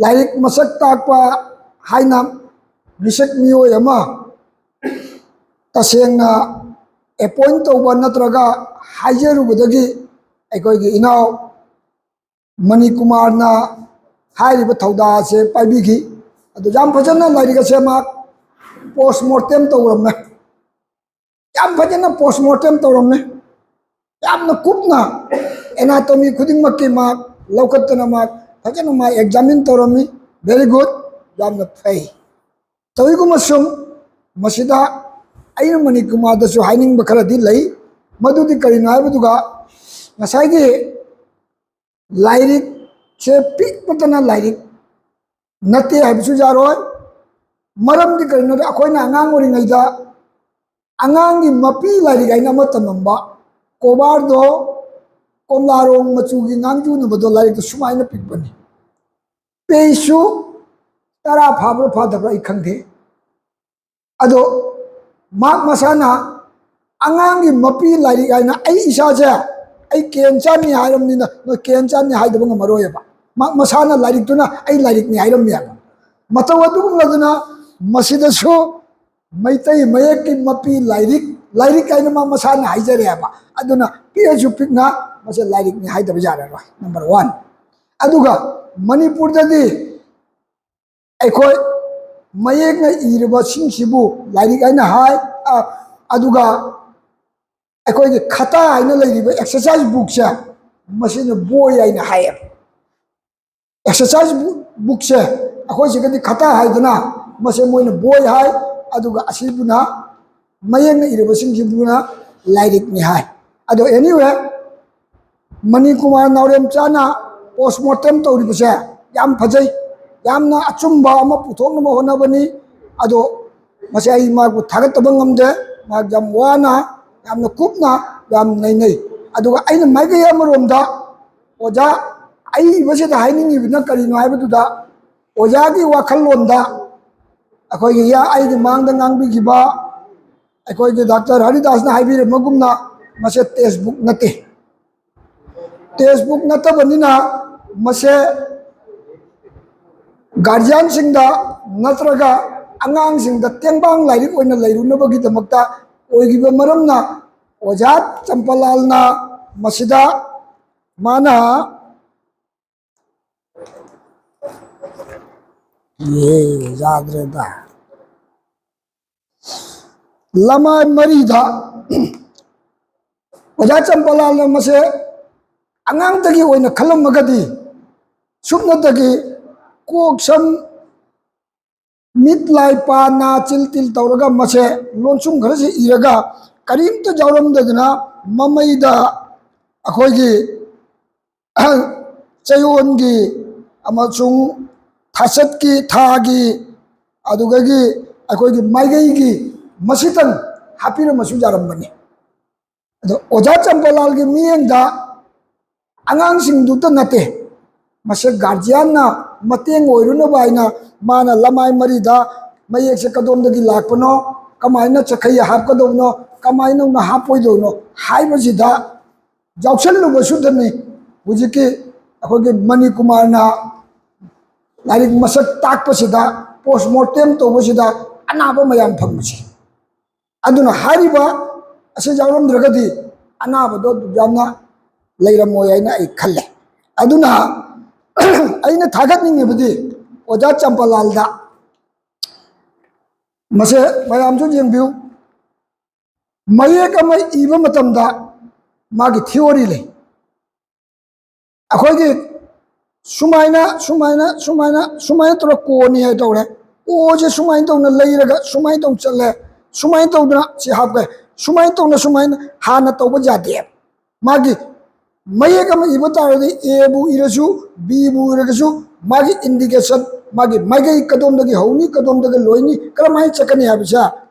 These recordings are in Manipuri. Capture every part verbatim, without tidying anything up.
ꯂꯥꯏꯔꯤꯛ ꯃꯁꯛ ꯇꯥꯛꯄ ꯍꯥꯏꯅ ꯃꯤꯁꯛ ꯃꯤꯑꯣꯏ ꯑꯃ ꯇꯁꯦꯡꯅ ꯑꯦꯄꯣꯏꯟ ꯇꯧꯕ ꯅꯠꯇ꯭ꯔꯒ ꯍꯥꯏꯖꯔꯨꯕꯗꯒꯤ ꯑꯩꯈꯣꯏꯒꯤ ꯏꯅꯥꯎ ꯃꯅꯤꯀꯨꯃꯥꯔꯅ ꯍꯥꯏꯔꯤꯕ ꯊꯧꯗꯥ ꯑꯁꯦ ꯄꯥꯏꯕꯤꯈꯤ꯫ ꯑꯗꯨ ꯌꯥꯝ ꯐꯖꯅ ꯂꯥꯏꯔꯤꯛ ꯑꯁꯦ ꯃꯥ ꯄꯣꯁꯃꯣꯔꯇꯦꯝ ꯇꯧꯔꯝꯃꯦ꯫ ꯌꯥꯝ ꯐꯖꯅ ꯄꯣꯁꯃꯣꯔꯇꯦꯝ ꯇꯧꯔꯝꯃꯦ꯫ ꯌꯥꯝꯅ ꯀꯨꯞꯅ ꯑꯦꯅꯥꯇꯣꯃꯤ ꯈꯨꯗꯤꯡꯃꯛꯀꯤ ꯃꯥ ꯂꯧꯈꯠꯇꯅ ꯃꯥ ꯐꯖꯅ ꯃꯥ ꯑꯦꯛꯖꯥꯃꯤꯟ ꯇꯧꯔꯝꯃꯤ꯫ ꯚꯦꯔꯤ ꯒꯨꯗ, ꯌꯥꯝꯅ ꯐꯩ꯫ ꯇꯧꯏꯒꯨꯝꯕꯁꯨꯡ ꯃꯁꯤꯗ ꯑꯩꯅ ꯃꯅꯤꯀꯨꯃꯥꯔꯗꯁꯨ ꯍꯥꯏꯅꯤꯡꯕ ꯈꯔꯗꯤ ꯂꯩ꯫ ꯃꯗꯨꯗꯤ ꯀꯔꯤꯅꯣ ꯍꯥꯏꯕꯗꯨꯒ ꯉꯁꯥꯏꯒꯤ ꯂꯥꯏꯔꯤꯛꯁꯦ ꯄꯤꯛꯄꯇꯅ ꯂꯥꯏꯔꯤꯛ ꯅꯠꯇꯦ ꯍꯥꯏꯕꯁꯨ ꯌꯥꯔꯣꯏ꯫ ꯃꯔꯝꯗꯤ ꯀꯔꯤꯅꯣꯗ ꯑꯩꯈꯣꯏꯅ ꯑꯉꯥꯡ ꯑꯣꯏꯔꯤꯉꯩꯗ ꯑꯉꯥꯡꯒꯤ ꯃꯄꯤ ꯂꯥꯏꯔꯤꯛ ꯍꯥꯏꯅ ꯑꯃ ꯇꯝꯂꯝꯕ ꯀꯣꯕꯥꯔꯗꯣ ꯀꯣꯝꯂꯥꯔꯣꯡ ꯃꯆꯨꯒꯤ ꯉꯥꯡꯖꯨꯅꯕꯗꯣ ꯂꯥꯏꯔꯤꯛꯇꯣ ꯁꯨꯃꯥꯏꯅ ꯄꯤꯛꯄꯅꯤ꯫ ꯄꯦꯖꯁꯨ ꯇꯔꯥ ꯐꯥꯕ꯭ꯔꯥ ꯐꯥꯗꯕ꯭ꯔꯥ ꯑꯩ ꯈꯪꯗꯦ꯫ ꯑꯗꯣ ꯃꯍꯥꯛ ꯃꯁꯥꯅ ꯑꯉꯥꯡꯒꯤ ꯃꯄꯤ ꯂꯥꯏꯔꯤꯛ ꯍꯥꯏꯅ ꯑꯩ ꯏꯁꯥꯁꯦ ꯑꯩ ꯀꯦꯟ ꯆꯥꯅꯤ ꯍꯥꯏꯔꯝꯅꯤꯅ ꯅꯣꯏ ꯀꯦꯟ ꯆꯥꯅꯤ ꯍꯥꯏꯗꯕ ꯉꯝꯃꯔꯣꯏꯕ꯫ ꯃꯍꯥꯛ ꯃꯁꯥꯅ ꯂꯥꯏꯔꯤꯛꯇꯨꯅ ꯑꯩ ꯂꯥꯏꯔꯤꯛꯅꯤ ꯍꯥꯏꯔꯝꯃꯦꯕ꯫ ꯃꯇꯧ ꯑꯗꯨꯒꯨꯝꯂꯗꯨꯅ ꯃꯁꯤꯗꯁꯨ ꯃꯩꯇꯩ ꯃꯌꯦꯛꯀꯤ ꯃꯄꯤ ꯂꯥꯏꯔꯤꯛ, ꯂꯥꯏꯔꯤꯛ ꯍꯥꯏꯅ ꯃꯥ ꯃꯁꯥꯅ ꯍꯥꯏꯖꯔꯦꯕ꯫ ꯑꯗꯨꯅ ꯄꯤꯛꯑꯁꯨ ꯄꯤꯛꯅ ꯃꯁꯤ ꯂꯥꯏꯔꯤꯛꯅꯤ ꯍꯥꯏꯗꯕ ꯌꯥꯔꯔꯣꯏ, ꯅꯝꯕꯔ ꯋꯥꯟ꯫ ꯑꯗꯨꯒ ꯃꯅꯤꯄꯨꯔꯗꯗꯤ ꯑꯩꯈꯣꯏ ꯃꯌꯦꯛꯅ ꯏꯔꯤꯕꯁꯤꯡꯁꯤꯕꯨ ꯂꯥꯏꯔꯤꯛ ꯍꯥꯏꯅ ꯍꯥꯏ꯫ ꯑ, ꯑꯗꯨꯒ ꯑꯩꯈꯣꯏꯒꯤ ꯈꯇꯥ ꯍꯥꯏꯅ ꯂꯩꯔꯤꯕ ꯑꯦꯛꯁꯔꯁꯥꯏꯁ ꯕꯨꯛꯁꯦ ꯃꯁꯤꯅ ꯕꯣꯏ ꯍꯥꯏꯅ ꯍꯥꯏꯌꯦꯕ꯫ ꯑꯦꯛꯁꯔꯁꯥꯏꯁ ꯕꯨꯛꯁꯦ ꯑꯩꯈꯣꯏ ꯁꯤꯒꯗꯤ ꯈꯇꯥ ꯍꯥꯏꯗꯅ ꯃꯁꯦ ꯃꯣꯏꯅ ꯕꯣꯏ ꯍꯥꯏ꯫ ꯑꯗꯨꯒ ꯑꯁꯤꯕꯨꯅ ꯃꯌꯦꯛꯅ ꯏꯔꯕꯁꯤꯡꯁꯤꯕꯨꯅ ꯂꯥꯏꯔꯤꯛꯅꯤ ꯍꯥꯏ꯫ ꯑꯗꯣ ꯑꯦꯅꯤꯋꯦ, ꯃꯅꯤꯀꯨꯃꯥꯔ ꯅꯥꯎꯔꯦꯝꯆꯥꯅ ꯄꯣꯁꯃꯣꯔꯇꯦꯝ ꯇꯧꯔꯤꯕꯁꯦ ꯌꯥꯝ ꯐꯖꯩ, ꯌꯥꯝꯅ ꯑꯆꯨꯝꯕ ꯑꯃ ꯄꯨꯊꯣꯛꯅꯕ ꯍꯣꯠꯅꯕꯅꯤ꯫ ꯑꯗꯣ ꯃꯁꯤ ꯑꯩ ꯃꯥꯕꯨ ꯊꯥꯒꯠꯇꯕ ꯉꯝꯗꯦ꯫ ꯃꯥ ꯌꯥꯝ ꯋꯥꯅ, ꯌꯥꯝꯅ ꯀꯨꯞꯅ, ꯌꯥꯝ ꯅꯩꯅꯩ꯫ ꯑꯗꯨꯒ ꯑꯩꯅ ꯃꯥꯏꯀꯩ ꯑꯃꯔꯣꯝꯗ ꯑꯣꯖꯥ ꯑꯏꯕꯁꯤꯗ ꯍꯥꯏꯅꯤꯡꯉꯤꯕꯅ ꯀꯔꯤꯅꯣ ꯍꯥꯏꯕꯗꯨꯗ, ꯑꯣꯖꯥꯒꯤ ꯋꯥꯈꯜꯂꯣꯟꯗ ꯑꯩꯈꯣꯏꯒꯤ ꯌꯥ-, ꯑꯩꯒꯤ ꯃꯥꯡꯗ ꯉꯥꯡꯕꯤꯈꯤꯕ ꯑꯩꯈꯣꯏꯒꯤ ꯗꯥꯛꯇꯔ ꯍꯔꯤꯗꯥꯁꯅ ꯍꯥꯏꯕꯤꯔꯝꯕꯒꯨꯝꯅ ꯃꯁꯦ ꯇꯦꯛꯁꯕꯨꯛ ꯅꯠꯇꯦ꯫ ꯇꯦꯛꯁꯕꯨꯛ ꯅꯠꯇꯕꯅꯤꯅ ꯃꯁꯦ ꯒꯥꯔꯖꯤꯌꯥꯟꯁꯤꯡꯗ ꯅꯠꯇ꯭ꯔꯒ ꯑꯉꯥꯡꯁꯤꯡꯗ ꯇꯦꯡꯕꯥꯡ ꯂꯥꯏꯔꯤꯛ ꯑꯣꯏꯅ ꯂꯩꯔꯨꯅꯕꯒꯤꯗꯃꯛꯇ ꯑꯣꯏꯈꯤꯕ ꯃꯔꯝꯅ, ꯑꯣꯖꯥ ꯆꯝꯄꯂꯥꯜꯅ ꯃꯁꯤꯗ ꯃꯥꯅ, ꯑꯦ, ꯌꯥꯗ꯭ꯔꯦꯗ꯫ ꯂꯃꯥꯏ ꯃꯔꯤꯗ ꯑꯣꯖꯥ ꯆꯝꯄꯂꯥꯜꯅ ꯃꯁꯦ ꯑꯉꯥꯡꯗꯒꯤ ꯑꯣꯏꯅ ꯈꯜꯂꯝꯃꯒꯗꯤ, ꯁꯨꯞꯅꯇꯒꯤ ꯀꯣꯛ ꯁꯝ ꯃꯤꯠ ꯂꯥꯏ ꯄꯥ ꯅꯥ ꯆꯤꯜ ꯇꯤꯜ ꯇꯧꯔꯒ ꯃꯁꯦ ꯂꯣꯟꯁꯨꯝ ꯈꯔꯁꯤ ꯏꯔꯒ ꯀꯔꯤꯝꯇ ꯌꯥꯎꯔꯝꯗꯗꯅ ꯃꯃꯩꯗ ꯑꯩꯈꯣꯏꯒꯤ ꯆꯌꯣꯜꯒꯤ ꯑꯃꯁꯨꯡ ꯊꯥꯆꯠꯀꯤ, ꯊꯥꯒꯤ, ꯑꯗꯨꯗꯒꯤ ꯑꯩꯈꯣꯏꯒꯤ ꯃꯥꯏꯀꯩꯒꯤ ꯃꯁꯤꯇꯪ ꯍꯥꯞꯄꯤꯔꯝꯃꯁꯨ ꯌꯥꯔꯝꯕꯅꯤ꯫ ꯑꯗꯣ ꯑꯣꯖꯥ ꯆꯝꯄꯂꯥꯜꯒꯤ ꯃꯤꯠꯌꯦꯡꯗ ꯑꯉꯥꯡꯁꯤꯡꯗꯨꯇ ꯅꯠꯇꯦ, ꯃꯁꯦ ꯒꯥꯔꯖꯤꯌꯥꯟꯅ ꯃꯇꯦꯡ ꯑꯣꯏꯔꯨꯅꯕ ꯍꯥꯏꯅ ꯃꯥꯅ ꯂꯃꯥꯏ ꯃꯔꯤꯗ ꯃꯌꯦꯛꯁꯦ ꯀꯗꯣꯝꯗꯒꯤ ꯂꯥꯛꯄꯅꯣ, ꯀꯃꯥꯏꯅ ꯆꯈꯩ ꯍꯥꯞꯀꯗꯧꯅꯣ, ꯀꯃꯥꯏꯅ ꯍꯥꯞꯄꯣꯏꯗꯧꯅꯣ ꯍꯥꯏꯕꯁꯤꯗ ꯌꯥꯎꯁꯜꯂꯨꯕꯁꯨꯗꯅꯤ ꯍꯧꯖꯤꯛꯀꯤ ꯑꯩꯈꯣꯏꯒꯤ ꯃꯅꯤꯀꯨꯃꯥꯔꯅ ꯂꯥꯏꯔꯤꯛ ꯃꯁꯛ ꯇꯥꯛꯄꯁꯤꯗ, ꯄꯣꯁꯃꯣꯔꯇꯦꯝ ꯇꯧꯕꯁꯤꯗ ꯑꯅꯥꯕ ꯃꯌꯥꯝ ꯐꯪꯕꯁꯦ꯫ ꯑꯗꯨꯅ ꯍꯥꯏꯔꯤꯕ ꯑꯁꯤ ꯌꯥꯎꯔꯝꯗ꯭ꯔꯒꯗꯤ ꯑꯅꯥꯕꯗꯣ ꯑꯗꯨꯛ ꯌꯥꯝꯅ ꯂꯩꯔꯝꯃꯣꯏ ꯍꯥꯏꯅ ꯑꯩ ꯈꯜꯂꯦ꯫ ꯑꯗꯨꯅ ꯑꯩꯅ ꯊꯥꯒꯠꯅꯤꯡꯉꯤꯕꯗꯤ ꯑꯣꯖꯥ ꯆꯝꯄꯂꯥꯜꯗ, ꯃꯁꯦ ꯃꯌꯥꯝꯁꯨ ꯌꯦꯡꯕꯤꯌꯨ, ꯃꯌꯦꯛ ꯑꯃ ꯏꯕ ꯃꯇꯝꯗ ꯃꯥꯒꯤ ꯊꯤꯑꯣꯔꯤ ꯂꯩ꯫ ꯑꯩꯈꯣꯏꯒꯤ ꯁꯨꯃꯥꯏꯅ, ꯁꯨꯃꯥꯏꯅ, ꯁꯨꯃꯥꯏꯅ, ꯁꯨꯃꯥꯏꯅ ꯇꯧꯔ ꯀꯣꯅꯤ ꯍꯥꯏ ꯇꯧꯔꯦ꯫ ꯑꯣꯁꯦ ꯁꯨꯃꯥꯏꯅ ꯇꯧꯅ ꯂꯩꯔꯒ ꯁꯨꯃꯥꯏꯅ ꯇꯧ ꯆꯠꯂꯦ꯫ ꯁꯨꯃꯥꯏꯅ ꯇꯧꯗꯅ ꯁꯤ ꯍꯥꯞꯈ꯭ꯔꯦ꯫ ꯁꯨꯃꯥꯏꯅ ꯇꯧꯅ ꯁꯨꯃꯥꯏꯅ ꯍꯥꯟꯅ ꯇꯧꯕ ꯌꯥꯗꯦ꯫ ꯃꯥꯒꯤ ꯃꯌꯦꯛ ꯑꯃ ꯏꯕ ꯇꯥꯔꯒꯗꯤ Aꯕꯨ ꯏꯔꯁꯨ, Bꯕꯨ ꯏꯔꯒꯁꯨ, ꯃꯥꯒꯤ indication, ꯃꯥꯒꯤ ꯃꯥꯏꯀꯩ ꯀꯗꯣꯝꯗꯒꯤ ꯍꯧꯅꯤ, ꯀꯗꯣꯝꯗꯒꯤ ꯂꯣꯏꯅꯤ, ꯀꯔꯝꯍꯥꯏꯅ ꯆꯠꯀꯅꯤ ꯍꯥꯏꯕꯁꯦ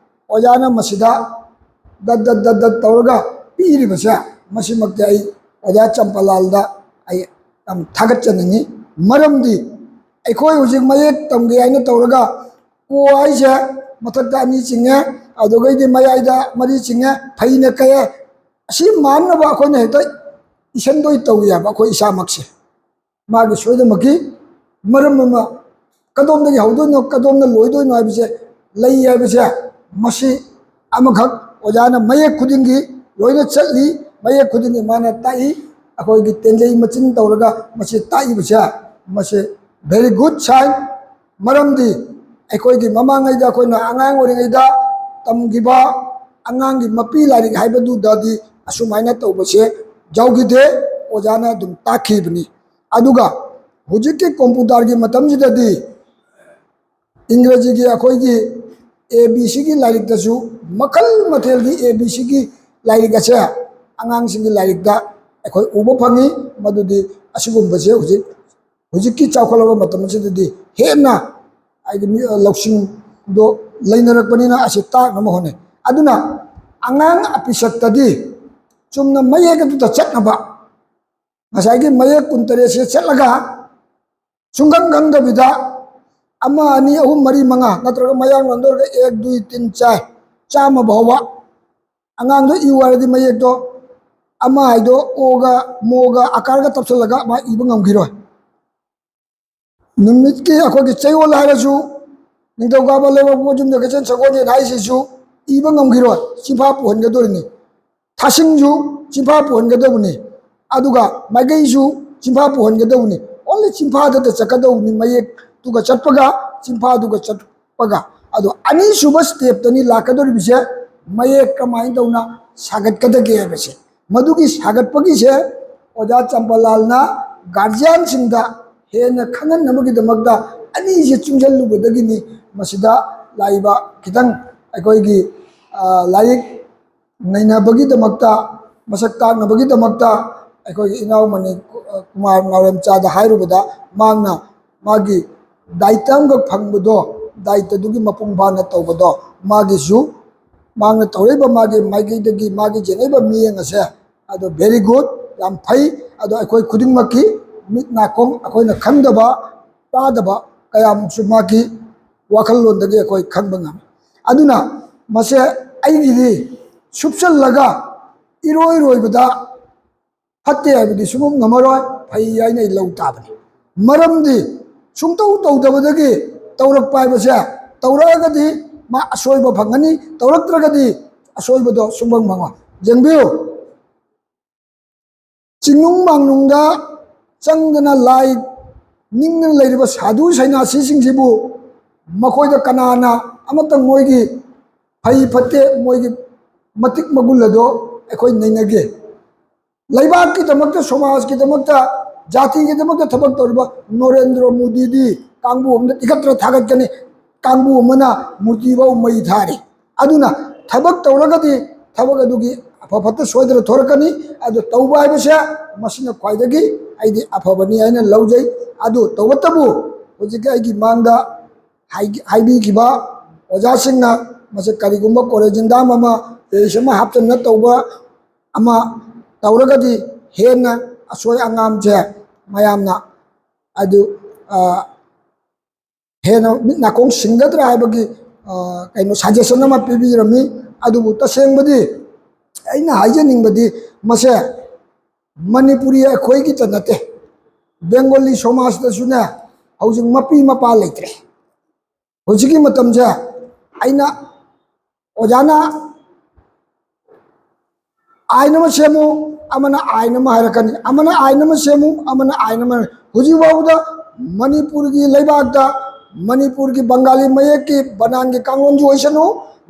ꯑꯣꯖꯥꯅ ꯃꯁꯤꯗ ꯗꯠ ꯗꯠ ꯗꯠ ꯗꯠ ꯇꯧꯔꯒ ꯄꯤꯔꯤꯕꯁꯦ, ꯃꯁꯤꯃꯛꯇꯤ ꯑꯩ ꯑꯣꯖꯥ ꯆꯝꯄꯂꯥꯜꯗ ꯑꯩ ꯌꯥꯝ ꯊꯥꯒꯠꯆꯅꯤꯡꯉꯤ꯫ ꯃꯔꯝꯗꯤ ꯑꯩꯈꯣꯏ ꯍꯧꯖꯤꯛ ꯃꯌꯦꯛ ꯇꯝꯒꯦ ꯍꯥꯏꯅ ꯇꯧꯔꯒ ꯀꯣ ꯍꯥꯏꯁꯦ ꯃꯊꯛꯇ ꯑꯅꯤ ꯆꯤꯡꯉꯦ, ꯑꯗꯨꯗꯒꯤꯗꯤ ꯃꯌꯥꯏꯗ ꯃꯔꯤ ꯆꯤꯡꯉꯦ, ꯐꯩꯅ ꯀꯛꯑꯦ꯫ ꯑꯁꯤ ꯃꯥꯟꯅꯕ ꯑꯩꯈꯣꯏꯅ ꯍꯦꯛꯇ ꯏꯁꯟꯗꯣꯏ ꯇꯧꯏ ꯍꯥꯏꯕ ꯑꯩꯈꯣꯏ ꯏꯁꯥꯃꯛꯁꯦ꯫ ꯃꯥꯒꯤ ꯁꯣꯏꯗꯅꯃꯛꯀꯤ ꯃꯔꯝ ꯑꯃ ꯀꯗꯣꯝꯗꯒꯤ ꯍꯧꯗꯣꯏꯅꯣ, ꯀꯗꯣꯝꯅ ꯂꯣꯏꯗꯣꯏꯅꯣ ꯍꯥꯏꯕꯁꯦ, ꯂꯩ ꯍꯥꯏꯕꯁꯦ, ꯃꯁꯤ ꯑꯃꯈꯛ ꯑꯣꯖꯥꯅ ꯃꯌꯦꯛ ꯈꯨꯗꯤꯡꯒꯤ ꯂꯣꯏꯅ ꯆꯠꯂꯤ, ꯃꯌꯦꯛ ꯈꯨꯗꯤꯡꯒꯤ ꯃꯥꯅ ꯇꯥꯛꯏ꯫ ꯑꯩꯈꯣꯏꯒꯤ ꯇꯦꯟꯖꯩ ꯃꯆꯤꯟ ꯇꯧꯔꯒ ꯃꯁꯤ ꯇꯥꯛꯏꯕꯁꯦ, ꯃꯁꯤ very good sign꯫ ꯃꯔꯝꯗꯤ ꯑꯩꯈꯣꯏꯒꯤ ꯃꯃꯥꯡꯉꯩꯗ ꯑꯩꯈꯣꯏꯅ ꯑꯉꯥꯡ ꯑꯣꯏꯔꯤꯉꯩꯗ ꯇꯝꯈꯤꯕ ꯑꯉꯥꯡꯒꯤ ꯃꯄꯤ ꯂꯥꯏꯔꯤꯛ ꯍꯥꯏꯕꯗꯨꯗꯗꯤ ꯑꯁꯨꯃꯥꯏꯅ ꯇꯧꯕꯁꯦ ꯌꯥꯎꯈꯤꯗꯦ, ꯑꯣꯖꯥꯅ ꯑꯗꯨꯝ ꯇꯥꯛꯈꯤꯕꯅꯤ꯫ ꯑꯗꯨꯒ ꯍꯧꯖꯤꯛꯀꯤ ꯀꯝꯄ꯭ꯌꯨꯇꯔꯒꯤ ꯃꯇꯝꯁꯤꯗꯗꯤ ꯏꯪꯒ꯭ꯔꯦꯖꯤꯒꯤ ꯑꯩꯈꯣꯏꯒꯤ A B Cꯒꯤ ꯂꯥꯏꯔꯤꯛꯇꯁꯨ ꯃꯈꯜ ꯃꯊꯦꯜꯒꯤ A B Cꯒꯤ ꯂꯥꯏꯔꯤꯛ ꯑꯁꯦ ꯑꯉꯥꯡꯁꯤꯡꯒꯤ ꯂꯥꯏꯔꯤꯛꯇ ꯑꯩꯈꯣꯏ ꯎꯕ ꯐꯪꯉꯤ꯫ ꯃꯗꯨꯗꯤ ꯑꯁꯤꯒꯨꯝꯕꯁꯦ ꯍꯧꯖꯤꯛ, ꯍꯧꯖꯤꯛꯀꯤ ꯆꯥꯎꯈꯠꯂꯕ ꯃꯇꯝ ꯑꯁꯤꯗꯗꯤ ꯍꯦꯟꯅ ꯍꯥꯏꯗꯤ ꯃꯤ, ꯂꯧꯁꯤꯡꯗꯣ ꯂꯩꯅꯔꯛꯄꯅꯤꯅ ꯑꯁꯤ ꯇꯥꯛꯅꯕ ꯍꯣꯠꯅꯩ꯫ ꯑꯗꯨꯅ ꯑꯉꯥꯡ ꯑꯄꯤꯁꯛꯇꯗꯤ ꯆꯨꯝꯅ ꯃꯌꯦꯛ ꯑꯗꯨꯗ ꯆꯠꯅꯕ, ꯉꯁꯥꯏꯒꯤ ꯃꯌꯦꯛ ꯀꯨꯟꯇꯔꯦꯠꯁꯦ ꯆꯠꯂꯒ ꯁꯨꯡꯈꯪ ꯈꯪꯗꯕꯤꯗ ꯑꯃ, ꯑꯅꯤ, ꯑꯍꯨꯝ, ꯃꯔꯤ, ꯃꯉꯥ ꯅꯠꯇ꯭ꯔꯒ ꯃꯌꯥꯡ ꯂꯣꯟꯗ ꯑꯣꯏꯔꯒ ꯑꯦꯛ, ꯗꯨꯏ, ꯇꯤꯟ, ꯆꯥꯏ, ꯆꯥꯝꯃ ꯐꯥꯎꯕ ꯑꯉꯥꯡꯗꯣ ꯏꯌꯨ ꯍꯥꯏꯔꯗꯤ ꯃꯌꯦꯛꯇꯣ ꯑꯃ ꯍꯥꯏꯗꯣ ꯑꯣꯒ ꯃꯣꯒ ꯑꯀꯥꯔꯒ ꯇꯞꯁꯤꯜꯂꯒ ꯃꯥ ꯏꯕ ꯉꯝꯈꯤꯔꯣꯏ꯫ ꯅꯨꯃꯤꯠꯀꯤ ꯑꯩꯈꯣꯏꯒꯤ ꯆꯌꯣꯜ ꯍꯥꯏꯔꯁꯨ, ꯅꯤꯡꯊꯧꯀꯥꯕ, ꯂꯩꯕꯥꯛꯄꯣꯛꯄ, ꯌꯨꯝꯁꯀꯩꯁ, ꯁꯒꯣꯜꯁꯦꯟ ꯍꯥꯏꯁꯤꯁꯨ ꯏꯕ ꯉꯝꯈꯤꯔꯣꯏ, ꯆꯤꯟꯐꯥ ꯄꯨꯍꯟꯒꯗꯣꯔꯤꯅꯤ꯫ ꯊꯥꯁꯤꯡꯁꯨ ꯆꯤꯟꯐꯥ ꯄꯨꯍꯟꯒꯗꯧꯕꯅꯤ, ꯑꯗꯨꯒ ꯃꯥꯏꯀꯩꯁꯨ ꯆꯤꯟꯐꯥ ꯄꯨꯍꯟꯒꯗꯧꯕꯅꯤ꯫ Only ꯆꯤꯟꯐꯥꯗꯇ ꯆꯠꯀꯗꯧꯕꯅꯤ, ꯃꯌꯦꯛꯇꯨꯒ ꯆꯠꯄꯒ ꯆꯤꯟꯐꯥꯗꯨꯒ ꯆꯠꯄꯒ꯫ ꯑꯗꯣ ꯑꯅꯤꯁꯨꯕ stepꯇꯅꯤ ꯂꯥꯛꯀꯗꯧꯔꯤꯕꯁꯦ, ꯃꯌꯦꯛ ꯀꯃꯥꯏꯅ ꯇꯧꯅ ꯁꯥꯒꯠꯀꯗꯒꯦ ꯍꯥꯏꯕꯁꯦ꯫ ꯃꯗꯨꯒꯤ ꯁꯥꯒꯠꯄꯒꯤꯁꯦ ꯑꯣꯖꯥ ꯆꯝꯄꯂꯥꯜꯅ guardianꯁꯤꯡꯗ ꯍꯦꯟꯅ ꯈꯪꯍꯟꯅꯕꯒꯤꯗꯃꯛꯇ ꯑꯅꯤꯁꯦ ꯆꯨꯡꯁꯤꯜꯂꯨꯕꯗꯒꯤꯅꯤ ꯃꯁꯤꯗ ꯂꯥꯛꯏꯕ ꯈꯤꯇꯪ ꯑꯩꯈꯣꯏꯒꯤ, ꯑ, ꯂꯥꯏꯔꯤꯛ ꯅꯩꯅꯕꯒꯤꯗꯃꯛꯇ, ꯃꯁꯛ ꯇꯥꯛꯅꯕꯒꯤꯗꯃꯛꯇ ꯑꯩꯈꯣꯏꯒꯤ ꯏꯅꯥꯎꯃꯅꯤ ꯀꯨꯃꯥꯔ ꯅꯥꯎꯔꯦꯝꯆꯥꯗ ꯍꯥꯏꯔꯨꯕꯗ, ꯃꯍꯥꯛꯅ ꯃꯥꯒꯤ ꯗꯥꯏꯇ ꯑꯃꯈꯛ ꯐꯪꯕꯗꯣ, ꯗꯥꯏꯇꯗꯨꯒꯤ ꯃꯄꯨꯡ ꯐꯥꯅ ꯇꯧꯕꯗꯣ, ꯃꯥꯒꯤꯁꯨ, ꯃꯍꯥꯛꯅ ꯇꯧꯔꯛꯏꯕ ꯃꯥꯒꯤ ꯃꯥꯏꯀꯩꯗꯒꯤ ꯃꯥꯒꯤ ꯌꯦꯡꯉꯛꯏꯕ ꯃꯤꯠꯌꯦꯡ ꯑꯁꯦ, ꯑꯗꯣ very good, ꯌꯥꯝ ꯐꯩ꯫ ꯑꯗꯣ ꯑꯩꯈꯣꯏ ꯈꯨꯗꯤꯡꯃꯛꯀꯤ ꯃꯤꯠ ꯅꯥꯀꯣꯡ, ꯑꯩꯈꯣꯏꯅ ꯈꯪꯗꯕ, ꯇꯥꯗꯕ ꯀꯌꯥꯃꯨꯛꯁꯨ ꯃꯥꯒꯤ ꯋꯥꯈꯜꯂꯣꯟꯗꯒꯤ ꯑꯩꯈꯣꯏ ꯈꯪꯕ ꯉꯝꯃꯤ꯫ ꯑꯗꯨꯅ ꯃꯁꯦ ꯑꯩꯒꯤꯗꯤ ꯁꯨꯞꯆꯜꯂꯒ ꯏꯔꯣꯏ ꯂꯣꯏꯕꯗ ꯐꯠꯇꯦ ꯍꯥꯏꯕꯗꯤ ꯁꯨꯡꯉꯝ ꯉꯝꯃꯔꯣꯏ, ꯐꯩ ꯍꯥꯏꯅ ꯑꯩ ꯂꯧ ꯇꯥꯕꯅꯤ꯫ ꯃꯔꯝꯗꯤ ꯁꯨꯡꯇꯧ ꯇꯧꯗꯕꯗꯒꯤ ꯇꯧꯔꯛꯄ ꯍꯥꯏꯕꯁꯦ, ꯇꯧꯔꯛꯑꯒꯗꯤ ꯃꯥ ꯑꯁꯣꯏꯕ ꯐꯪꯒꯅꯤ, ꯇꯧꯔꯛꯇ꯭ꯔꯒꯗꯤ ꯑꯁꯣꯏꯕꯗꯣ ꯁꯨꯡꯐꯪ ꯐꯪꯉꯣꯏ꯫ ꯌꯦꯡꯕꯤꯌꯨ, ꯆꯤꯡꯅꯨꯡ ꯃꯥꯡꯅꯨꯡꯗ ꯆꯪꯗꯅ ꯂꯥꯏ ꯅꯤꯡꯗꯅ ꯂꯩꯔꯤꯕ ꯁꯥꯙꯨ ꯁꯩꯅꯥꯁꯤꯁꯤꯡꯁꯤꯕꯨ ꯃꯈꯣꯏꯗ ꯀꯅꯥꯅ ꯑꯃꯇꯪ ꯃꯣꯏꯒꯤ ꯐꯩ ꯐꯠꯇꯦ, ꯃꯣꯏꯒꯤ ꯃꯇꯤꯛ ꯃꯒꯨꯟ ꯑꯗꯣ ꯑꯩꯈꯣꯏ ꯅꯩꯅꯒꯦ? ꯂꯩꯕꯥꯛꯀꯤꯗꯃꯛꯇ, ꯁꯃꯥꯖꯀꯤꯗꯃꯛꯇ, ꯖꯥꯇꯤꯒꯤꯗꯃꯛꯇ ꯊꯕꯛ ꯇꯧꯔꯤꯕ ꯅꯣꯔꯦꯟꯗ꯭ꯔ ꯃꯣꯗꯤꯗꯤ ꯀꯥꯡꯕꯨ ꯑꯃꯗ ꯇꯤꯈꯠꯇꯅ ꯊꯥꯒꯠꯀꯅꯤ, ꯀꯥꯡꯕꯨ ꯑꯃꯅ ꯃꯨꯔꯇꯤꯐꯥꯎ ꯃꯩ ꯊꯥꯔꯤ꯫ ꯑꯗꯨꯅ ꯊꯕꯛ ꯇꯧꯔꯒꯗꯤ ꯊꯕꯛ ꯑꯗꯨꯒꯤ ꯑꯐ ꯐꯠꯇ ꯁꯣꯏꯗꯅ ꯊꯣꯔꯛꯀꯅꯤ꯫ ꯑꯗꯨ ꯇꯧꯕ ꯍꯥꯏꯕꯁꯦ ꯃꯁꯤꯅ ꯈ꯭ꯋꯥꯏꯗꯒꯤ ꯑꯩꯗꯤ ꯑꯐꯕꯅꯤ ꯍꯥꯏꯅ ꯂꯧꯖꯩ꯫ ꯑꯗꯨ ꯇꯧꯕꯇꯕꯨ ꯍꯧꯖꯤꯛꯀꯤ ꯑꯩꯒꯤ ꯃꯥꯡꯗ ꯍꯥꯏ-, ꯍꯥꯏꯕꯤꯈꯤꯕ ꯑꯣꯖꯥꯁꯤꯡꯅ ꯃꯁꯤ ꯀꯔꯤꯒꯨꯝꯕ ꯀꯣꯔꯦꯖꯤꯟꯗꯥꯝ ꯑꯃ, ꯄꯦꯔꯤꯁ ꯑꯃ ꯍꯥꯞꯆꯤꯟꯅ ꯇꯧꯕ ꯑꯃ ꯇꯧꯔꯒꯗꯤ ꯍꯦꯟꯅ ꯑꯁꯣꯏ ꯑꯉꯥꯝꯁꯦ ꯃꯌꯥꯝꯅ ꯑꯗꯨ, ꯑ, ꯍꯦꯟꯅ ꯃꯤꯠ ꯅꯥꯀꯣꯡ ꯁꯤꯡꯒꯗ꯭ꯔꯥ ꯍꯥꯏꯕꯒꯤ, ꯑ, ꯀꯩꯅꯣ, ꯁꯖꯦꯁꯟ ꯑꯃ ꯄꯤꯕꯤꯔꯝꯃꯤ꯫ ꯑꯗꯨꯕꯨ ꯇꯁꯦꯡꯕꯗꯤ ꯑꯩꯅ ꯍꯥꯏꯖꯅꯤꯡꯕꯗꯤ ꯃꯁꯦ ꯃꯅꯤꯄꯨꯔꯤ ꯑꯩꯈꯣꯏꯒꯤꯇ ꯅꯠꯇꯦ, ꯕꯦꯡꯒꯣꯂꯤ ꯁꯃꯥꯖꯇꯁꯨꯅꯦ ꯍꯧꯖꯤꯛ ꯃꯄꯤ ꯃꯄꯥ ꯂꯩꯇ꯭ꯔꯦ꯫ ꯍꯧꯖꯤꯛꯀꯤ ꯃꯇꯝꯁꯦ ꯑꯩꯅ ꯑꯣꯖꯥꯅ ꯑꯥꯏꯟ ꯑꯃ ꯁꯦꯝꯃꯨ, ꯑꯃꯅ ꯑꯥꯏꯟ ꯑꯃ ꯍꯥꯏꯔꯛꯀꯅꯤ, ꯑꯃꯅ ꯑꯥꯏꯟ ꯑꯃ ꯁꯦꯝꯃꯨ, ꯑꯃꯅ ꯑꯥꯏꯟ ꯑꯃ ꯍꯥꯏꯔꯛꯀꯅꯤ꯫ ꯍꯧꯖꯤꯛ ꯐꯥꯎꯕꯗ ꯃꯅꯤꯄꯨꯔꯒꯤ ꯂꯩꯕꯥꯛꯇ ꯃꯅꯤꯄꯨꯔꯒꯤ ꯕꯪꯒꯥꯂꯤ ꯃꯌꯦꯛꯀꯤ ꯕꯅꯥꯟꯒꯤ ꯀꯥꯡꯂꯣꯟꯁꯨ ꯑꯣꯏꯁꯅꯨ,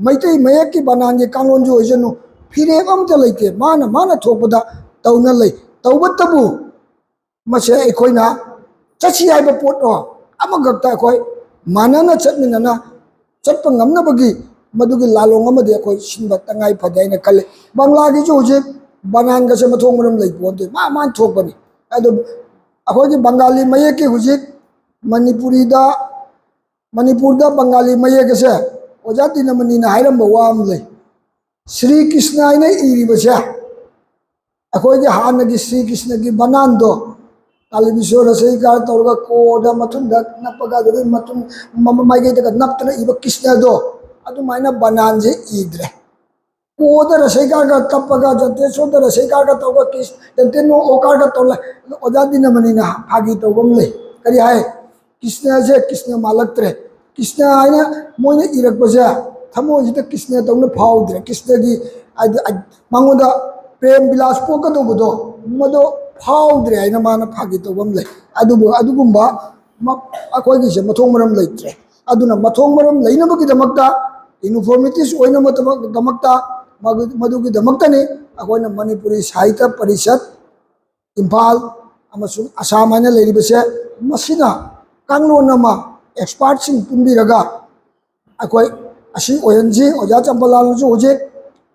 ꯃꯩꯇꯩ ꯃꯌꯦꯛꯀꯤ ꯕꯅꯥꯟꯒꯤ ꯀꯥꯡꯂꯣꯟꯁꯨ ꯑꯣꯏꯁꯅꯨ, ꯐꯤꯔꯦꯞ ꯑꯃꯇ ꯂꯩꯇꯦ꯫ ꯃꯥꯅ ꯃꯥꯅ ꯊꯣꯛꯄꯗ ꯇꯧꯅ ꯂꯩ꯫ ꯇꯧꯕꯇꯕꯨ ꯃꯁꯦ ꯑꯩꯈꯣꯏꯅ ꯆꯠꯁꯤ ꯍꯥꯏꯕ ꯄꯣꯠꯇꯣ ꯑꯃꯈꯛꯇ ꯑꯩꯈꯣꯏ ꯃꯥꯟꯅꯅ ꯆꯠꯃꯤꯟꯅꯅ ꯆꯠꯄ ꯉꯝꯅꯕꯒꯤ ꯃꯗꯨꯒꯤ ꯂꯥꯂꯣꯡ ꯑꯃꯗꯤ ꯑꯩꯈꯣꯏ ꯁꯤꯟꯕ ꯇꯉꯥꯏ ꯐꯗꯦ ꯍꯥꯏꯅ ꯈꯜꯂꯤ꯫ ꯕꯪꯂꯥꯒꯤꯁꯨ ꯍꯧꯖꯤꯛ ꯕꯅꯥꯟꯒꯁꯦ ꯃꯊꯣꯡ ꯃꯔꯝ ꯂꯩ ꯄꯣꯟꯇꯦ, ꯃꯥ ꯃꯥꯅ ꯊꯣꯛꯄꯅꯤ꯫ ꯑꯗꯨ ꯑꯩꯈꯣꯏꯒꯤ ꯕꯪꯒꯥꯂꯤ ꯃꯌꯦꯛꯀꯤ ꯍꯧꯖꯤꯛ ꯃꯅꯤꯄꯨꯔꯤꯗ, ꯃꯅꯤꯄꯨꯔꯗ ꯕꯪꯒꯥꯂꯤ ꯃꯌꯦꯛ ꯑꯁꯦ ꯑꯣꯖꯥ ꯗꯤꯅꯃꯅꯤꯅ ꯍꯥꯏꯔꯝꯕ ꯋꯥ ꯑꯃ ꯂꯩ꯫ ꯁ꯭ꯔꯤ ꯀ꯭ꯔꯤꯁꯅ ꯍꯥꯏꯅ ꯏꯔꯤꯕꯁꯦ ꯑꯩꯈꯣꯏꯒꯤ ꯍꯥꯟꯅꯒꯤ ꯁ꯭ꯔꯤ ꯀ꯭ꯔꯤꯁꯅꯒꯤ ꯕꯅꯥꯟꯗꯣ, ꯀꯥꯂꯤ ꯕꯤꯁ꯭ꯋ ꯔꯁꯩꯀꯥꯔ ꯇꯧꯔꯒ ꯀꯣꯗ ꯃꯊꯨꯟꯗ ꯅꯞꯄꯒ, ꯑꯗꯨꯗꯒꯤ ꯃꯇꯨꯡ ꯃ-, ꯃ-, ꯃꯥꯏꯀꯩꯗꯒ ꯅꯞꯇꯅ ꯏꯕ ꯀ꯭ꯔꯤꯁꯅꯗꯣ, ꯑꯗꯨꯃꯥꯏꯅ ꯕꯅꯥꯟꯁꯦ ꯏꯗ꯭ꯔꯦ꯫ ꯀꯣꯗ ꯔꯁꯩꯀꯥꯔꯒ ꯇꯞꯄꯒ, ꯖꯟꯇꯦꯁꯣꯔꯗ ꯔꯁꯩꯀꯥꯔꯒ ꯇꯧꯔꯒ, ꯀ꯭ꯔꯤꯁ-, ꯖꯟꯇꯦꯅꯣ ꯑꯣꯀꯥꯔꯒ ꯇꯧꯔꯒ ꯑꯣꯖꯥ ꯗꯤꯅꯃꯅꯤꯅ ꯐꯥꯒꯤ ꯇꯧꯕ ꯑꯃ ꯂꯩ꯫ ꯀꯔꯤ ꯍꯥꯏ? ꯀ꯭ꯔꯤꯁꯅꯁꯦ ꯀ꯭ꯔꯤꯁꯅ ꯃꯥꯜꯂꯛꯇ꯭ꯔꯦ꯫ ꯀ꯭ꯔꯤꯁꯅ ꯍꯥꯏꯅ ꯃꯣꯏꯅ ꯏꯔꯛꯄꯁꯦ ꯊꯃꯣꯏꯁꯤꯗ ꯀ꯭ꯔꯤꯁꯅ ꯇꯧꯅ ꯐꯥꯎꯗ꯭ꯔꯦ꯫ ꯀ꯭ꯔꯤꯁꯅꯒꯤ ꯍꯥꯏꯗꯤ, ꯃꯉꯣꯟꯗ ꯄ꯭ꯔꯦꯝ ꯕꯤꯂꯥꯁ ꯄꯣꯛꯀꯗꯧꯕꯗꯣ, ꯃꯗꯣ ꯐꯥꯎꯗ꯭ꯔꯦ ꯍꯥꯏꯅ ꯃꯥꯅ ꯐꯥꯒꯤ ꯇꯧꯕ ꯑꯃ ꯂꯩ꯫ ꯑꯗꯨꯕꯨ ꯑꯗꯨꯒꯨꯝꯕ ꯃ-, ꯑꯩꯈꯣꯏꯒꯤꯁꯦ ꯃꯊꯣꯡ ꯃꯔꯝ ꯂꯩꯇ꯭ꯔꯦ꯫ ꯑꯗꯨꯅ ꯃꯊꯣꯡ ꯃꯔꯝ ꯂꯩꯅꯕꯒꯤꯗꯃꯛꯇ, ꯌꯨꯅꯤꯐꯣꯔꯃꯤꯇꯤꯁ ꯑꯣꯏꯅꯕꯒꯤꯗꯃꯛꯇ, ꯃꯗꯨ-, ꯃꯗꯨꯒꯤꯗꯃꯛꯇꯅꯤ ꯑꯩꯈꯣꯏꯅ ꯃꯅꯤꯄꯨꯔꯤ ꯁꯥꯍꯤꯇ꯭ꯌ ꯄꯔꯤꯁꯠ, ꯏꯝꯐꯥꯜ ꯑꯃꯁꯨꯡ ꯑꯁꯥꯝ ꯍꯥꯏꯅ ꯂꯩꯔꯤꯕꯁꯦ, ꯃꯁꯤꯅ ꯀꯥꯡꯂꯣꯟ ꯑꯃ ꯑꯦꯛꯁꯄꯥꯔꯠꯁꯤꯡ ꯄꯨꯟꯕꯤꯔꯒ ꯑꯩꯈꯣꯏ ꯑꯁꯤ ꯑꯣꯏꯍꯟꯁꯤ꯫ ꯑꯣꯖꯥ ꯆꯝꯄꯂꯥꯜꯅꯁꯨ ꯍꯧꯖꯤꯛ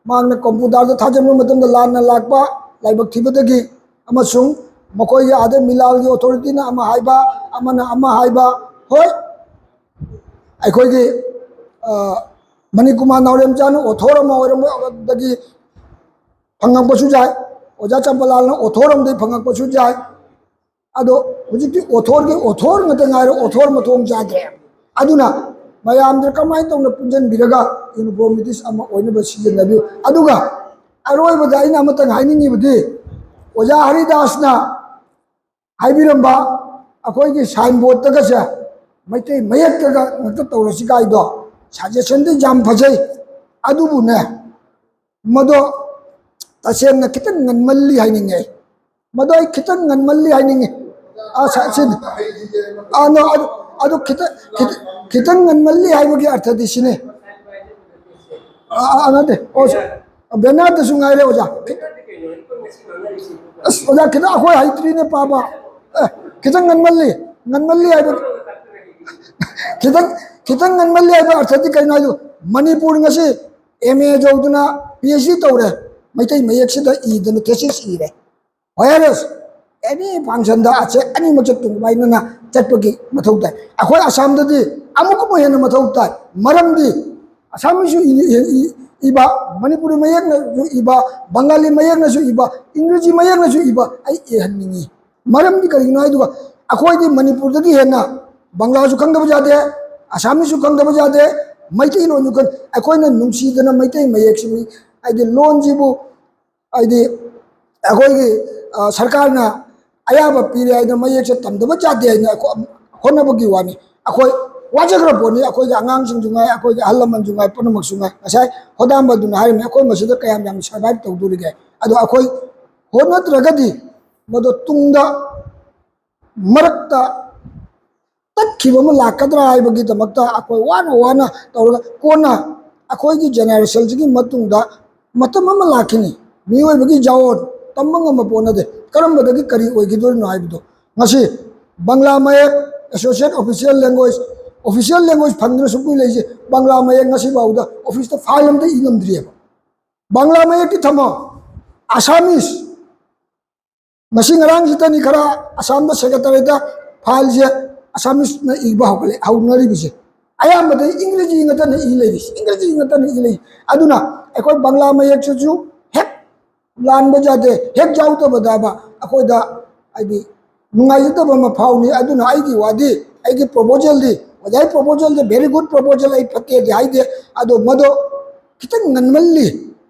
ꯃꯍꯥꯛꯅ ꯀꯝꯄ꯭ꯌꯨꯇꯔꯗ ꯊꯥꯖꯤꯟꯕ ꯃꯇꯝꯗ ꯂꯥꯟꯅ ꯂꯥꯛꯄ ꯂꯥꯏꯕꯛ ꯊꯤꯕꯗꯒꯤ, ꯑꯃꯁꯨꯡ ꯃꯈꯣꯏꯒꯤ ꯑꯥꯗ ꯃꯤꯂꯥꯜꯒꯤ ꯑꯣꯊꯣꯔꯤꯇꯤꯅ ꯑꯃ ꯍꯥꯏꯕ, ꯑꯃꯅ ꯑꯃ ꯍꯥꯏꯕ, ꯍꯣꯏ, ꯑꯩꯈꯣꯏꯒꯤ, ꯑ, ꯃꯅꯤꯀꯨꯃꯥꯔ ꯅꯥꯎꯔꯦꯝꯆꯥꯅ ꯑꯣꯊꯣꯔ ꯑꯃ ꯑꯣꯏꯔꯝꯕꯗꯒꯤ ꯐꯪꯉꯛꯄꯁꯨ ꯌꯥꯏ, ꯑꯣꯖꯥ ꯆꯝꯄꯂꯥꯜꯅ ꯑꯣꯊꯣꯔ ꯑꯃꯗꯒꯤ ꯐꯪꯉꯛꯄꯁꯨ ꯌꯥꯏ꯫ ꯑꯗꯣ ꯍꯧꯖꯤꯛꯇꯤ ꯑꯣꯊꯣꯔꯒꯤ ꯑꯣꯊꯣꯔ ꯉꯥꯛꯇ ꯉꯥꯏꯔꯦ, ꯑꯣꯊꯣꯔ ꯃꯊꯣꯡ ꯆꯥꯗ꯭ꯔꯦ꯫ ꯑꯗꯨꯅ ꯃꯌꯥꯝꯗ ꯀꯃꯥꯏꯅ ꯇꯧꯅ ꯄꯨꯟꯁꯤꯟꯕꯤꯔꯒ ꯌꯨꯅꯤꯐꯣꯔꯃꯤꯇꯤꯁ ꯑꯃ ꯑꯣꯏꯅꯕ ꯁꯤꯖꯤꯟꯅꯕꯤꯌꯨ꯫ ꯑꯗꯨꯒ ꯑꯔꯣꯏꯕꯗ ꯑꯩꯅ ꯑꯃꯇꯪ ꯍꯥꯏꯅꯤꯡꯉꯤꯕꯗꯤ, ꯑꯣꯖꯥ ꯍꯔꯤꯗꯥꯁꯅ ꯍꯥꯏꯕꯤꯔꯝꯕ ꯑꯩꯈꯣꯏꯒꯤ ꯁꯥꯏꯟ ꯕꯣꯔꯗꯇꯒꯁꯦ ꯃꯩꯇꯩ ꯃꯌꯦꯛꯇꯒ ꯉꯛꯇ ꯇꯧꯔꯁꯤ ꯀꯥꯏꯗꯣ, ꯁꯖꯦꯁꯟꯗꯤ ꯌꯥꯝ ꯐꯖꯩ꯫ ꯑꯗꯨꯕꯨꯅꯦ, ꯃꯗꯣ ꯇꯁꯦꯡꯅ ꯈꯤꯇꯪ ꯉꯟꯃꯜꯂꯤ ꯍꯥꯏꯅꯤꯡꯉꯦ꯫ ꯃꯗꯣ ꯑꯩ ꯈꯤꯇꯪ ꯉꯟꯃꯜꯂꯤ ꯍꯥꯏꯅꯤꯡꯉꯤ꯫ ꯑ, ꯁ-, ꯁꯤꯅꯤ꯫ ꯑ, no, ꯑꯗꯨ, ꯑꯗꯨ ꯈꯤꯇꯪ, ꯈꯤꯇꯪ, ꯈꯤꯇꯪ ꯉꯟꯃꯜꯂꯤ ꯍꯥꯏꯕꯒꯤ ꯑꯔꯊꯗꯤ ꯁꯤꯅꯤ꯫ ꯑ, ꯑ, ꯑ, ꯅꯠꯇꯦ꯫ ꯑꯣ, ꯁ-, ꯕꯦꯅꯔꯗꯁꯨ ꯉꯥꯏꯔꯦ, ꯑꯣꯖꯥ꯫ ꯈꯤ-, ꯑꯁ, ꯑꯣꯖꯥ, ꯈꯤꯇꯪ ꯑꯩꯈꯣꯏ ꯍꯩꯇ꯭ꯔꯤꯅꯦ ꯄꯥꯕ꯫ ꯑꯦ, ꯈꯤꯇꯪ ꯉꯟꯃꯜꯂꯤ꯫ ꯉꯟꯃꯜꯂꯤ ꯍꯥꯏꯕ, ꯈꯤꯇꯪ, ꯈꯤꯇꯪ ꯉꯟꯃꯜꯂꯤ ꯍꯥꯏꯕ ꯑꯔꯊꯗꯤ ꯀꯩꯅꯣ ꯍꯥꯏꯗꯨ? ꯃꯅꯤꯄꯨꯔ ꯉꯁꯤ M A ꯌꯧꯗꯅ P H D ꯇꯧꯔꯦ꯫ ꯃꯩꯇꯩ ꯃꯌꯦꯛꯁꯤꯗ ꯏꯗꯅ thesis ꯏꯔꯦ꯫ Whereas any functionꯗ ꯑꯁꯦ ꯑꯅꯤꯃꯛꯁꯦ ꯇꯨꯡ ꯄꯥꯏꯅꯅ ꯆꯠꯄꯒꯤ ꯃꯊꯧ ꯇꯥꯏ꯫ ꯑꯩꯈꯣꯏ ꯑꯁꯥꯝꯗꯗꯤ ꯑꯃꯨꯛꯀ ꯍꯦꯟꯅ ꯃꯊꯧ ꯇꯥꯏ꯫ ꯃꯔꯝꯗꯤ ꯑꯁꯥꯃꯤꯁꯁꯨ ꯏ-, ꯏ-, ꯏ-, ꯏꯕ, ꯃꯅꯤꯄꯨꯔꯤ ꯃꯌꯦꯛꯅꯁꯨ ꯏꯕ, ꯕꯪꯒꯥꯂꯤ ꯃꯌꯦꯛꯅꯁꯨ ꯏꯕ, ꯏꯪꯒ꯭ꯔꯦꯖꯤ ꯃꯌꯦꯛꯅꯁꯨ ꯏꯕ ꯑꯩ ꯏꯍꯟꯅꯤꯡꯉꯤ꯫ ꯃꯔꯝꯗꯤ ꯀꯔꯤꯒꯤꯅꯣ ꯍꯥꯏꯗꯨꯒ, ꯑꯩꯈꯣꯏꯗꯤ ꯃꯅꯤꯄꯨꯔꯗꯒꯤ ꯍꯦꯟꯅ ꯕꯪꯒ꯭ꯂꯥꯁꯨ ꯈꯪꯗꯕ ꯌꯥꯗꯦ, ꯑꯁꯥꯃꯤꯁꯁꯨ ꯈꯪꯗꯕ ꯌꯥꯗꯦ, ꯃꯩꯇꯩꯂꯣꯟꯁꯨ ꯈꯪ-, ꯑꯩꯈꯣꯏꯅ ꯅꯨꯡꯁꯤꯗꯅ ꯃꯩꯇꯩ ꯃꯌꯦꯛꯁꯤꯕꯨ, ꯍꯥꯏꯗꯤ ꯂꯣꯟꯁꯤꯕꯨ, ꯍꯥꯏꯗꯤ ꯑꯩꯈꯣꯏꯒꯤ, ꯑ, ꯁꯔꯀꯥꯔꯅ ꯑꯌꯥꯕ ꯄꯤꯔꯦ ꯍꯥꯏꯅ ꯃꯌꯦꯛꯁꯦ ꯇꯝꯗꯕ ꯌꯥꯗꯦ ꯍꯥꯏꯅ ꯑꯩꯈꯣ-, ꯍꯣꯠꯅꯕꯒꯤ ꯋꯥꯅꯤ꯫ ꯑꯩꯈꯣꯏ ꯋꯥꯖꯈ꯭ꯔ ꯄꯣꯠꯅꯤ, ꯑꯩꯈꯣꯏꯒꯤ ꯑꯉꯥꯡꯁꯤꯡꯁꯨ ꯉꯥꯏ, ꯑꯩꯈꯣꯏꯒꯤ ꯑꯍꯜ ꯂꯃꯟꯁꯨ ꯉꯥꯏ, ꯄꯨꯝꯅꯃꯛꯁꯨ ꯉꯥꯏ꯫ ꯉꯁꯥꯏ ꯍꯣꯗꯥꯝꯕꯗꯨꯅ ꯍꯥꯏꯔꯝꯃꯤ, ꯑꯩꯈꯣꯏ ꯃꯁꯤꯗ ꯀꯌꯥꯝ ꯌꯥꯝ survive ꯇꯧꯗꯣꯔꯤꯒꯦ? ꯑꯗꯣ ꯑꯩꯈꯣꯏ ꯍꯣꯠꯅꯗ꯭ꯔꯒꯗꯤ ꯃꯗꯨ ꯇꯨꯡꯗ ꯃꯔꯛꯇ ꯇꯠꯈꯤꯕ ꯑꯃ ꯂꯥꯛꯀꯗ꯭ꯔꯥ ꯍꯥꯏꯕꯒꯤꯗꯃꯛꯇ ꯑꯩꯈꯣꯏ ꯋꯥꯅ ꯋꯥꯅ ꯇꯧꯔꯒ ꯀꯣꯟꯅ ꯑꯩꯈꯣꯏꯒꯤ generationꯁꯤꯒꯤ ꯃꯇꯨꯡꯗ ꯃꯇꯝ ꯑꯃ ꯂꯥꯛꯈꯤꯅꯤ꯫ ꯃꯤꯑꯣꯏꯕꯒꯤ ꯖꯥꯋꯣꯟ ꯇꯝꯕ ꯉꯝꯕ ꯄꯣꯠ ꯅꯠꯇꯦ꯫ ꯀꯔꯝꯕꯗꯒꯤ ꯀꯔꯤ ꯑꯣꯏꯈꯤꯗꯣꯔꯤꯅꯣ ꯍꯥꯏꯕꯗꯣ꯫ ꯉꯁꯤ ꯕꯪꯒ꯭ꯂꯥ ꯃꯌꯦꯛ, associate official language, official language ꯐꯪꯗꯨꯅ ꯁꯨꯝ ꯀꯨꯏ ꯂꯩꯁꯦ, ꯕꯪꯒ꯭ꯂꯥ ꯃꯌꯦꯛ ꯉꯁꯤ ꯐꯥꯎꯗ officeꯇ file ꯑꯝꯇ ꯏ ꯉꯝꯗ꯭ꯔꯤꯑꯕ꯫ ꯕꯪꯒ꯭ꯂꯥ ꯃꯌꯦꯛꯇꯤ ꯊꯝꯃꯣ, Assamese, ꯉꯁꯤ ꯉꯔꯥꯡꯁꯤꯗꯅꯤ ꯈꯔ ꯑꯁꯥꯝꯗ secretariatꯇ fileꯁꯦ Assameseꯅ ꯏꯕ ꯍꯧꯒꯠꯂꯦ, ꯍꯧꯅꯔꯤꯕꯁꯦ꯫ ꯑꯌꯥꯝꯕꯗ ꯏꯪꯒ꯭ꯔꯦꯖꯤ ꯉꯥꯛꯇꯅ ꯏ ꯂꯩꯔꯤꯁꯦ, ꯏꯪꯒ꯭ꯔꯦꯖꯤ ꯉꯥꯛꯇꯅ ꯏ ꯂꯩ꯫ ꯑꯗꯨꯅ ꯑꯩꯈꯣꯏ ꯕꯪꯒ꯭ꯂꯥ ꯃꯌꯦꯛꯁꯤꯁꯨ ꯍꯦꯛ ꯂꯥꯟꯕ ꯌꯥꯗꯦ, ꯍꯦꯛ ꯌꯥꯎꯗꯕꯗꯕ ꯑꯩꯈꯣꯏꯗ ꯍꯥꯏꯗꯤ ꯅꯨꯡꯉꯥꯏꯖꯗꯕ ꯑꯃ ꯐꯥꯎꯅꯤ꯫ ꯑꯗꯨꯅ ꯑꯩꯒꯤ ꯋꯥꯗꯤ, ꯑꯩꯒꯤ proposalꯗꯤ, ꯑꯣꯖꯥꯒꯤ proposalꯗꯤ very good proposal, ꯑꯩ ꯐꯠꯇꯦꯗꯤ ꯍꯥꯏꯗꯦ꯫ ꯑꯗꯣ ꯃꯗꯣ ꯈꯤꯇꯪ ꯉꯟꯃꯜꯂꯤ꯫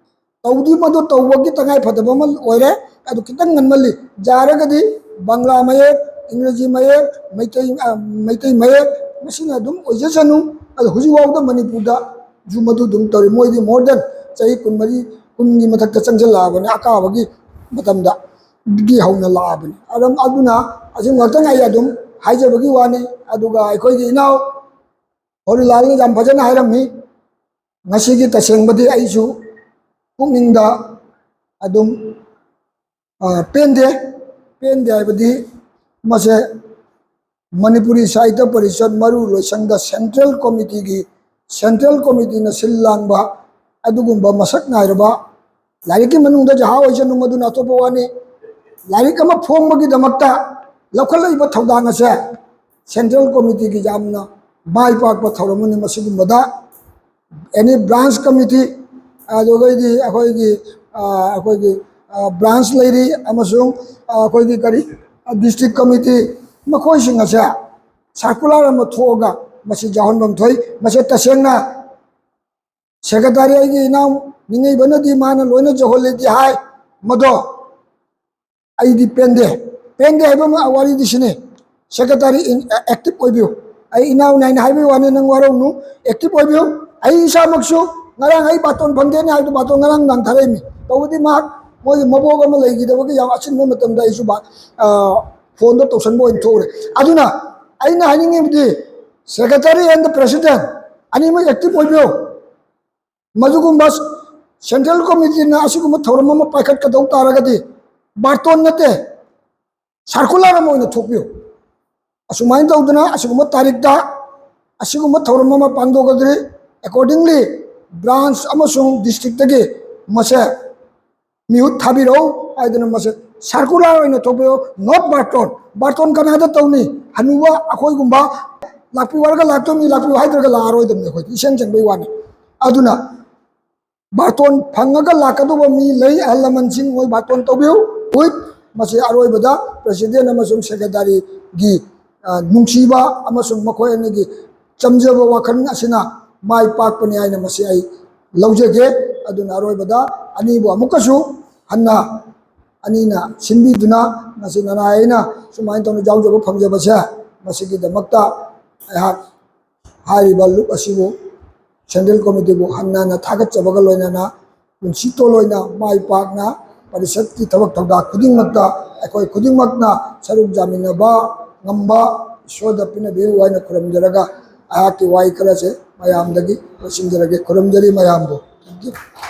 ꯇꯧꯗꯤ ꯃꯗꯨ ꯇꯧꯕꯒꯤ ꯇꯉꯥꯏ ꯐꯗꯕ ꯑꯃ ꯑꯣꯏꯔꯦ꯫ ꯑꯗꯨ ꯈꯤꯇꯪ ꯉꯟꯃꯜꯂꯤ꯫ ꯌꯥꯔꯒꯗꯤ ꯕꯪꯒ꯭ꯂꯥ ꯃꯌꯦꯛ, ꯏꯪꯒ꯭ꯔꯦꯖꯤ ꯃꯌꯦꯛ, ꯃꯩꯇꯩ, ꯑ, ꯃꯩꯇꯩ ꯃꯌꯦꯛ, ꯃꯁꯤꯅ ꯑꯗꯨꯝ ꯑꯣꯏꯖꯁꯅꯨ꯫ ꯑꯗꯣ ꯍꯧꯖꯤꯛ ꯐꯥꯎꯗ ꯃꯅꯤꯄꯨꯔꯗꯁꯨ ꯃꯗꯨ ꯑꯗꯨꯝ ꯇꯧꯔꯤ꯫ ꯃꯣꯏꯗꯤ more than ꯆꯍꯤ ꯀꯨꯟꯃꯔꯤ, ꯀꯨꯟꯒꯤ ꯃꯊꯛꯇ ꯆꯪꯁꯤꯜꯂꯛꯑꯕꯅꯤ, ꯑꯀꯥꯕꯒꯤ ꯃꯇꯝꯗ ꯒꯤ ꯍꯧꯅ ꯂꯥꯛꯑꯕꯅꯤ꯫ ꯑꯗꯨꯝ, ꯑꯗꯨꯅ ꯑꯁꯤ ꯉꯥꯛꯇꯪ ꯑꯩ ꯑꯗꯨꯝ ꯍꯥꯏꯖꯕꯒꯤ ꯋꯥꯅꯤ꯫ ꯑꯗꯨꯒ ꯑꯩꯈꯣꯏꯒꯤ ꯏꯅꯥꯎ ꯍꯣꯔꯤꯂꯥꯜꯅ ꯌꯥꯝ ꯐꯖꯅ ꯍꯥꯏꯔꯝꯃꯤ꯫ ꯉꯁꯤꯒꯤ ꯇꯁꯦꯡꯕꯗꯤ ꯑꯩꯁꯨ ꯄꯨꯛꯅꯤꯡꯗ ꯑꯗꯨꯝ, ꯑ, ꯄꯦꯟꯗꯦ꯫ ꯄꯦꯟꯗꯦ ꯍꯥꯏꯕꯗꯤ ꯃꯁꯦ ꯃꯅꯤꯄꯨꯔꯤ ꯁꯥꯍꯤꯇ꯭ꯌ ꯄꯔꯤꯁꯠ ꯃꯔꯨ ꯂꯣꯏꯁꯪꯗ central committeeꯒꯤ, central committeeꯅ ꯁꯤꯜ ꯂꯥꯡꯕ ꯑꯗꯨꯒꯨꯝꯕ ꯃꯁꯛ ꯅꯥꯏꯔꯕ, ꯂꯥꯏꯔꯤꯛꯀꯤ ꯃꯅꯨꯡꯗ ꯖꯍꯥ ꯑꯣꯏꯁꯅꯨ, ꯃꯗꯨꯅ ꯑꯇꯣꯞꯄ ꯋꯥꯅꯤ, ꯂꯥꯏꯔꯤꯛ ꯑꯃ ꯐꯣꯡꯕꯒꯤꯗꯃꯛꯇ ꯂꯧꯈꯠꯂꯛꯏꯕ ꯊꯧꯗꯥꯡ ꯑꯁꯦ central committeeꯒꯤ ꯌꯥꯝꯅ ꯃꯥꯏ ꯄꯥꯛꯄ ꯊꯧꯔꯝ ꯑꯃꯅꯤ꯫ ꯃꯁꯤꯒꯨꯝꯕꯗ any branch committee, ꯑꯗꯨꯒꯩꯗꯤ ꯑꯩꯈꯣꯏꯒꯤ, ꯑ, ꯑꯩꯈꯣꯏꯒꯤ, ꯑ, branch ꯂꯩꯔꯤ, ꯑꯃꯁꯨꯡ, ꯑ, ꯑꯩꯈꯣꯏꯒꯤ ꯀꯔꯤ, ꯑ, district committee, ꯃꯈꯣꯏꯁꯤꯡ ꯑꯁꯦ circular ꯑꯃ ꯊꯣꯛꯑꯒ ꯃꯁꯤ ꯌꯥꯎꯍꯟꯐꯝ ꯊꯣꯛꯏ꯫ ꯃꯁꯤ ꯇꯁꯦꯡꯅ secretary ꯑꯩꯒꯤ ꯏꯅꯥꯎ ꯅꯤꯡꯉꯩꯕꯅꯗꯤ ꯃꯥꯅ ꯂꯣꯏꯅ ꯌꯧꯍꯜꯂꯦꯗꯤ ꯍꯥꯏ, ꯃꯗꯣ ꯑꯩꯗꯤ ꯄꯦꯟꯗꯦ꯫ ꯄꯦꯟꯗꯦ ꯍꯥꯏꯕ ꯑꯃ ꯋꯥꯔꯤꯗꯤ ꯁꯤꯅꯤ, ꯁꯦꯀ꯭ꯔꯦꯇꯔꯤ ꯑꯦꯛꯇꯤꯚ ꯑꯣꯏꯕꯤꯌꯨ꯫ ꯑꯩ ꯏꯅꯥꯎ ꯅꯥꯏꯅ ꯍꯥꯏꯕꯒꯤ ꯋꯥꯅꯤ, ꯅꯪ ꯋꯥꯔꯧꯅꯨ, ꯑꯦꯛꯇꯤꯚ ꯑꯣꯏꯕꯤꯌꯨ꯫ ꯑꯩ ꯏꯁꯥꯃꯛꯁꯨ ꯉꯔꯥꯡ ꯑꯩ ꯕꯥꯇꯣꯟ ꯐꯪꯒꯦꯅ ꯍꯥꯏꯕꯗꯨ ꯕꯥꯇꯣꯟ ꯉꯔꯥꯡ ꯅꯨꯡꯗꯥꯡ ꯊꯥꯔꯛꯏꯃꯤ꯫ ꯇꯧꯕꯗꯤ ꯃꯍꯥꯛ ꯃꯣꯏꯒꯤ ꯃꯕꯣꯛ ꯑꯃ ꯂꯩꯈꯤꯗꯕꯒꯤ ꯌꯥꯝ ꯑꯆꯤꯟꯕ ꯃꯇꯝꯗ ꯑꯩꯁꯨ ꯕꯥ-, ꯑ, ꯐꯣꯟꯗꯣ ꯇꯧꯁꯟꯕ ꯑꯣꯏꯅ ꯊꯣꯛꯎꯔꯦ꯫ ꯑꯗꯨꯅ ꯑꯩꯅ ꯍꯥꯏꯅꯤꯡꯉꯤꯕꯗꯤ secretary and the president ꯑꯅꯤꯃꯛ ꯑꯦꯛꯇꯤꯚ ꯑꯣꯏꯕꯤꯌꯨ꯫ ꯃꯗꯨꯒꯨꯝꯕ ꯁꯦꯟꯇ꯭ꯔꯦꯜ ꯀꯃꯤꯇꯤꯅ ꯑꯁꯤꯒꯨꯝꯕ ꯊꯧꯔꯝ ꯑꯃ ꯄꯥꯏꯈꯠꯀꯗꯧ ꯇꯥꯔꯒꯗꯤ ꯕꯥꯔꯇꯣꯟ ꯅꯠꯇꯦ, ꯁꯥꯔꯀꯨꯂꯔ ꯑꯃ ꯑꯣꯏꯅ ꯊꯣꯛꯄꯤꯌꯨ꯫ ꯑꯁꯨꯃꯥꯏꯅ ꯇꯧꯗꯅ ꯑꯁꯤꯒꯨꯝꯕ ꯇꯥꯔꯤꯛꯇ ꯑꯁꯤꯒꯨꯝꯕ ꯊꯧꯔꯝ ꯑꯃ ꯄꯥꯡꯊꯣꯛꯀꯗꯧꯔꯤ꯫ Accordingly, branch ꯑꯃꯁꯨꯡ districtꯇꯒꯤ ꯃꯁꯦ ꯃꯤꯍꯨꯠ ꯊꯥꯕꯤꯔꯛꯎ ꯍꯥꯏꯗꯅ ꯃꯁꯦ ꯁꯥꯔꯀꯨꯂꯔ ꯑꯣꯏꯅ ꯊꯣꯛꯄꯤꯌꯨ, not ꯕꯥꯔꯇꯣꯟ꯫ ꯕꯥꯔꯇꯣꯟ ꯀꯅꯥꯗ ꯇꯧꯅꯤ? ꯍꯅꯨꯕ ꯑꯩꯈꯣꯏꯒꯨꯝꯕ ꯂꯥꯛꯄꯤꯌꯨ ꯍꯥꯏꯔꯒ ꯂꯥꯛꯇꯣꯏꯅꯤ, ꯂꯥꯛꯄꯤꯌꯨ ꯍꯥꯏꯗ꯭ꯔꯒ ꯂꯥꯛꯑꯔꯣꯏꯗꯕꯅꯤ꯫ ꯑꯩꯈꯣꯏꯗꯤ ꯏꯁꯦꯡ ꯁꯦꯡꯕꯩ ꯋꯥꯅꯤ꯫ ꯑꯗꯨꯅ ꯕꯥꯔꯇꯣꯟ ꯐꯪꯉꯒ ꯂꯥꯛꯀꯗꯧꯕ ꯃꯤ ꯂꯩ, ꯑꯍꯜ ꯂꯃꯟꯁꯤꯡ, ꯃꯣꯏ ꯕꯥꯔꯇꯣꯟ ꯇꯧꯕꯤꯌꯨ꯫ ꯍꯣꯏ, ꯃꯁꯤ ꯑꯔꯣꯏꯕꯗ president ꯑꯃꯁꯨꯡ secretaryꯒꯤ, ꯑ, ꯅꯨꯡꯁꯤꯕ ꯑꯃꯁꯨꯡ ꯃꯈꯣꯏ ꯑꯅꯤꯒꯤ ꯆꯝꯖꯕ ꯋꯥꯈꯜ ꯑꯁꯤꯅ ꯃꯥꯏ ꯄꯥꯛꯄꯅꯤ ꯍꯥꯏꯅ ꯃꯁꯤ ꯑꯩ ꯂꯧꯖꯒꯦ꯫ ꯑꯗꯨꯅ ꯑꯔꯣꯏꯕꯗ ꯑꯅꯤꯕꯨ ꯑꯃꯨꯛꯀꯁꯨ ꯍꯟꯅ ꯑꯅꯤꯅ ꯁꯤꯟꯕꯤꯗꯨꯅ ꯉꯁꯤ ꯅꯅꯥꯏ ꯑꯩꯅ ꯁꯨꯃꯥꯏꯅ ꯇꯧꯅ ꯌꯥꯎꯖꯕ ꯐꯪꯖꯕꯁꯦ, ꯃꯁꯤꯒꯤꯗꯃꯛꯇ ꯑꯩꯍꯥꯛ ꯍꯥꯏꯔꯤꯕ ꯂꯨꯞ ꯑꯁꯤꯕꯨ ꯁꯦꯟꯇ꯭ꯔꯦꯜ ꯀꯃꯤꯇꯤꯕꯨ ꯍꯟꯅ ꯍꯟꯅ ꯊꯥꯒꯠꯆꯕꯒ ꯂꯣꯏꯅꯅ ꯄꯨꯟꯁꯤ ꯇꯣꯂꯣꯏꯅ ꯃꯥꯏ ꯄꯥꯛꯅ ꯄꯔꯤꯁꯠꯀꯤ ꯊꯕꯛ ꯊꯧꯗꯥꯡ ꯈꯨꯗꯤꯡꯃꯛꯇ ꯑꯩꯈꯣꯏ ꯈꯨꯗꯤꯡꯃꯛꯅ ꯁꯔꯨꯛ ꯌꯥꯃꯤꯟꯅꯕ ꯉꯝꯕ ꯏꯁꯣꯔꯗ ꯄꯤꯅꯕꯤꯌꯨ ꯍꯥꯏꯅ ꯈꯨꯔꯨꯝꯖꯔꯒ ꯑꯩꯍꯥꯛꯀꯤ ꯋꯥꯍꯩ ꯈꯔꯁꯦ ꯃꯌꯥꯝꯗꯒꯤ ꯂꯣꯏꯁꯤꯟꯖꯔꯒꯦ꯫ ꯈꯨꯔꯨꯝꯖꯔꯤ ꯃꯌꯥꯝꯕꯨ꯫ Thank you꯫